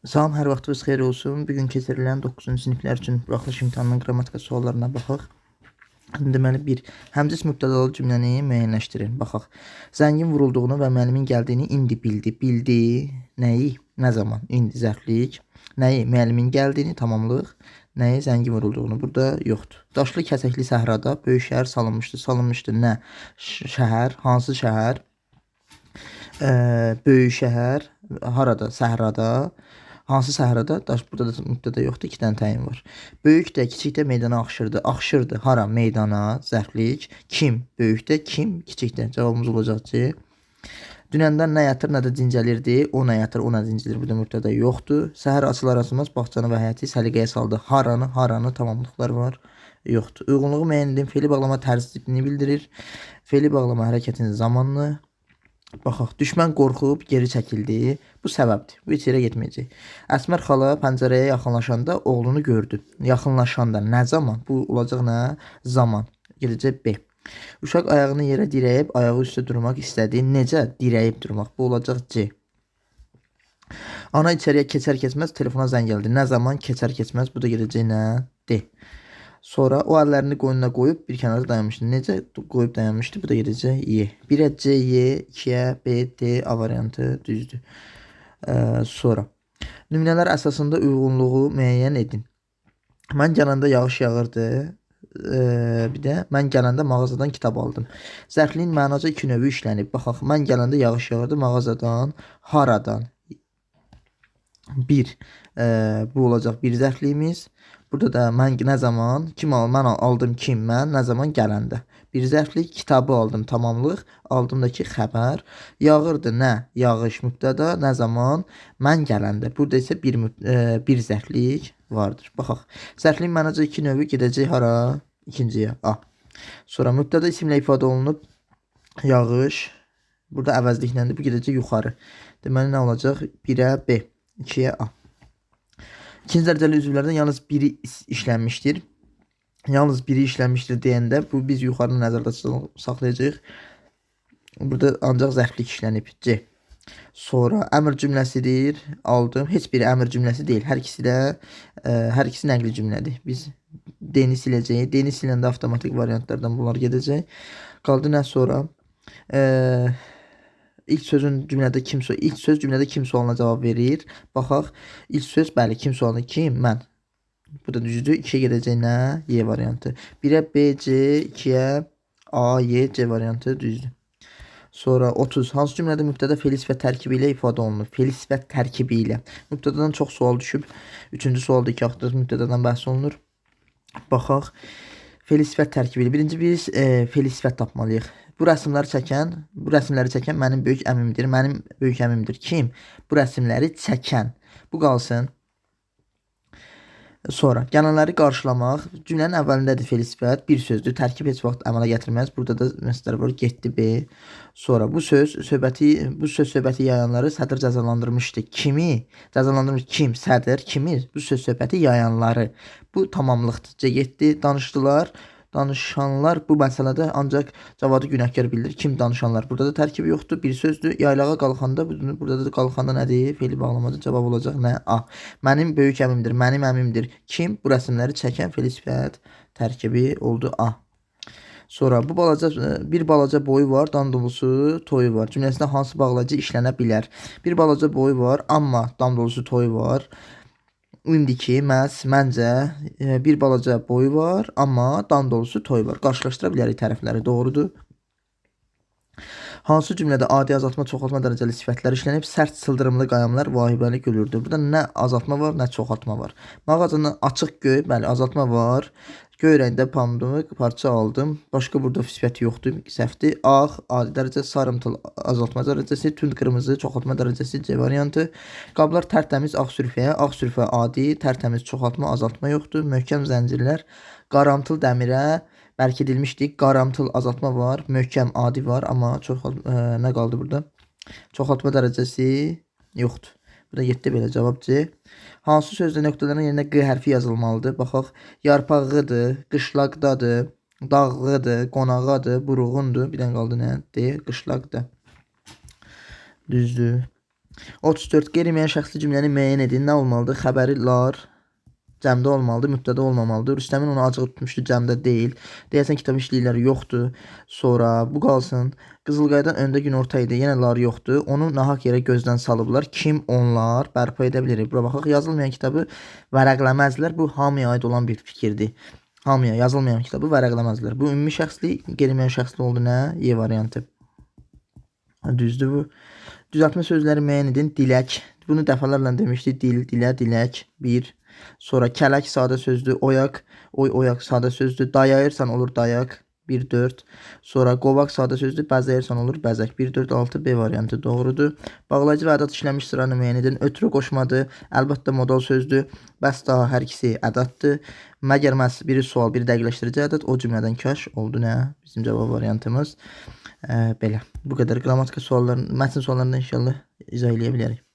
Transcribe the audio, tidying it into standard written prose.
Salam, hər vaxtınız xeyir olsun. Bu gün keçirilən 9-cu siniflər üçün buraxılış imtahanının qrammatika suallarına baxaq. Deməli, 1. Həmcis mübtədalı cümləni müəyyənləşdirin. Baxaq. Zəngin vurulduğunu və müəllimin gəldiyini indi bildi. Bildi. Nəyi? Nə zaman? İndi zərflik. Nəyi? Müəllimin gəldiyini, tamamlıq. Nəyi? Zəngin vurulduğunu. Burada yoxdur. Daşlı kəsəkli səhrada böyük şəhər salınmışdı. Salınmışdı nə? Şəhər. Hansı şəhər? Böyük şəhər. Harada? Səhrada. Hansı səhrada? Daş, burada da mübtəda yoxdur, 2 dənə təyin var. Böyük də, kiçik də meydana axışırdı. Axışırdı. Hara? Meydana, zərflik. Kim? Böyük də, kim? Kiçik də. Cavabımız olacaq ki, dünəndən nə yatır, nə də dincəlirdi. O nə yatır, o nə dincəlir. Burada mübtəda yoxdur. Səhər açılar açılmaz bağçanı və həyəti səliqəyə saldı. Haranı, haranı tamamlıqlar var. Yoxdur. Uyğunluğu müəyyən edin. Fe'li bağlama tərz tipini bildirir. Fe'li bağlama hərəkətinin zamanını. Baxaq, düşmən qorxub geri çəkildi. Bu səbəbdir. Bu heç yerə getməyəcək. Əsmər xala pəncərəyə yaxınlaşanda oğlunu gördü. Yaxınlaşanda nə zaman? Bu olacaq nə? Zaman. Gedəcək B. Uşaq ayağını yerə dirəyib ayağı üstə durmaq istədi. Necə dirəyib durmaq? Bu olacaq C. Ana içəriyə keçər-keçməz telefona zəng gəldi. Nə zaman keçər-keçməz? Bu da gedəcək nə? D. Sonra o əllərini qoynuna qoyub bir kənarda dayanmışdı. Necə qoyub dayanmışdı? Bu da gedəcək Y. 1-ə C, Y, 2-yə B, D, A variantı düzdür. Sonra nümunələr əsasında uyğunluğu müəyyən edin. Mən gələndə yağış yağırdı. Bir də mən gələndə mağazadan kitab aldım. Zərfliyin mənaca iki növü işlənib. Baxaq, mən gələndə yağış yağırdı mağazadan, haradan? 1. Bu olacaq bir zərfliyimiz. Burada da mən nə zaman, kim al, mən aldım, kim, mən, nə zaman gələndə. Bir zərflik, kitabı aldım, tamamlıq, aldım da ki, xəbər. Yağırdı nə? Yağış mübtəda, nə zaman? Mən gələndə. Burada isə bir zərflik vardır. Baxaq. Zərfliyin mənaca iki növü gedəcək hara? İkinciyə. A. Sonra mübtəda isimlə ifadə olunub. Yağış. Burada əvəzlikləndi. Bu gedəcək yuxarı. Deməli, nə olacaq? 1-ə B, 2-yə A. İkinci dərəcəli üzvlərdən yalnız biri işlənmişdir. Yalnız biri işlənmişdir deyəndə bu biz yuxarını nəzərdə saxlayacağıq. Burada ancaq zərflik işlənib. C. Sonra əmr cümləsidir. Aldım. Heç biri əmr cümləsi deyil. Hər ikisi də hər ikisi nəqli cümlədir. Biz D-ni siləcəyik. D-ni siləndə avtomatik variantlardan bunlar gedəcək. Qaldı nə sonra? İlk sözün cümlədə kim ilk söz cümlədə kim sualına cavab verir. Baxaq. İlk söz bəli, kim sualına kim? Mən. Bu da düzdür. 2-yə gedəcək nə? Y variantı. 1-ə B, C, 2-yə A, Y, C variantı düzdür. Sonra 30. Hansı cümlədə mübtəda fe'li sifət tərkibi ilə ifadə olunur? Fe'li sifət tərkibi ilə. Mübtədadan çox sual düşüb. Üçüncü sualda 2 axtarız mübtədadan bəhs olunur. Baxaq. Fe'li sifət tərkibi ilə. Birinci biz fe'li sifət tapmalıyıq. Bu rəsmləri çəkən mənim böyük əmimdir. Mənim böyük əmimdir. Kim? Bu rəsmləri çəkən. Bu qalsın. Sonra gələnləri qarşılamaq. Cümlənin əvvəlindədir fe'li sifət. Bir sözdür. Tərkib heç vaxt əmələ gətirməz. Burada da məsələ var. Getdi B. Sonra bu söz söhbəti yayanları sədr cəzalandırmışdı. Kimi? Cəzalandırmış kim? Sədr. Kimi? Bu söz söhbəti yayanları. Bu tamamlıqdır. C getdi. Danışdılar. Danışanlar bu məsələdə ancaq Cavadı günahkar bildirir. Kim danışanlar? Burada da tərkib yoxdur. Bir sözdür. Yaylağa qalxanda, burada da qalxanda nədir? Fe'li bağlamadır. Cavab olacaq nə? A. Mənim böyük əmimdir. Mənim əmimdir. Kim? Bu rəsmləri çəkən fe'li sifət tərkibi oldu A. Sonra bu balaca bir balaca boyu var, dam dolusu toyu var. Cümləsində hansı bağlayıcı işlənə bilər? Bir balaca boyu var, amma dam dolusu toyu var. İndiki, məhz, məncə bir balaca boyu var, amma dam dolusu toy var. Qarşılaşdıra bilərik tərəfləri, doğrudur. Hansı cümlədə adi azaltma, çoxaltma dərəcəli sifətlər işlənib? Sərt sıldırımlı qayamlar vahibəli gülürdü. Burada nə azaltma var, nə çoxaltma var. Mağazanın açıq göy, bəli, azaltma var. Göy rəngdə pambığı parça aldım. Başqa burada sifət yoxdur, səhvdir. Ağ, adi dərəcə, sarımtıl azaltma dərəcəsi, tünd qırmızı çoxaltma dərəcəsi, C variantı. Qablar tərtəmiz ağ sürfəyə, ağ sürfə adi, tərtəmiz çoxaltma, azaltma yoxdur. Möhkəm zəncirlər qaramtıl dəmirə bərkidilmişdi. Qaramtıl azaltma var, möhkəm adi var, amma nə qaldı burada? Çoxaltma dərəcəsi yoxdur. Bu da getdi belə cavab C. Hansı sözdə nöqtələrin yerinə Q hərfi yazılmalıdır? Baxaq. Yarpağıdır, qışlaqdadır, dağlıdır, qonağadır, buruğundur. Bir dənə qaldı nə? D, qışlaqda. Düzdür. 34. Qeyri-müəyyən şəxsli cümləni müəyyən edin. Nə olmalıdır? Xəbəri lar cəmdə olmalıdır, mübtəda olmamalıdır. Rüstəmin onu acığı tutmuşdu, cəmdə deyil. Deyəsən kitab işləkləri yoxdur. Sonra bu qalsın. Qızılqayadan öndə günorta idi, yenə lar yoxdur. Onu nahaq yerə gözdən salıblar. Kim onlar? Bərpa edə bilirik. Bura baxaq. Yazılmayan kitabı vərəqləməzlər. Bu hamıya aid olan bir fikirdir. Hamıya yazılmayan kitabı vərəqləməzlər. Bu ümumi şəxsli, qeyri-müəyyən şəxsli oldu nə? Y variantı. Düzdür bu. Düzəltmə sözləri müəyyən edin. Dilək. Bunu dəfələrlə demişdik. Dil, dilə, dilək. 1. Sonra kələk sadə sözdür. Oyaq, oy, oyaq sadə sözdür. Dayayırsan olur dayaq. 1, 4. Sonra qovaq sadə sözdür. Bəzəyirsən olur bəzək. 1, 4, 6 B variantı doğrudur. Bağlayıcı və ədat işləmiş sıranı müəyyən edin. Ötürü qoşmadır. Əlbəttə modal sözdür. Bəs daha hər ikisi ədaddır. Məgər məhz biri sual, biri dəqiqləşdirici ədad. O cümlədən kaş oldu nə? Bizim cavab variantımız. Belə. Bu qədər qrammatika suallarını, mətn suallarını inşallah izah eləyə bilərik.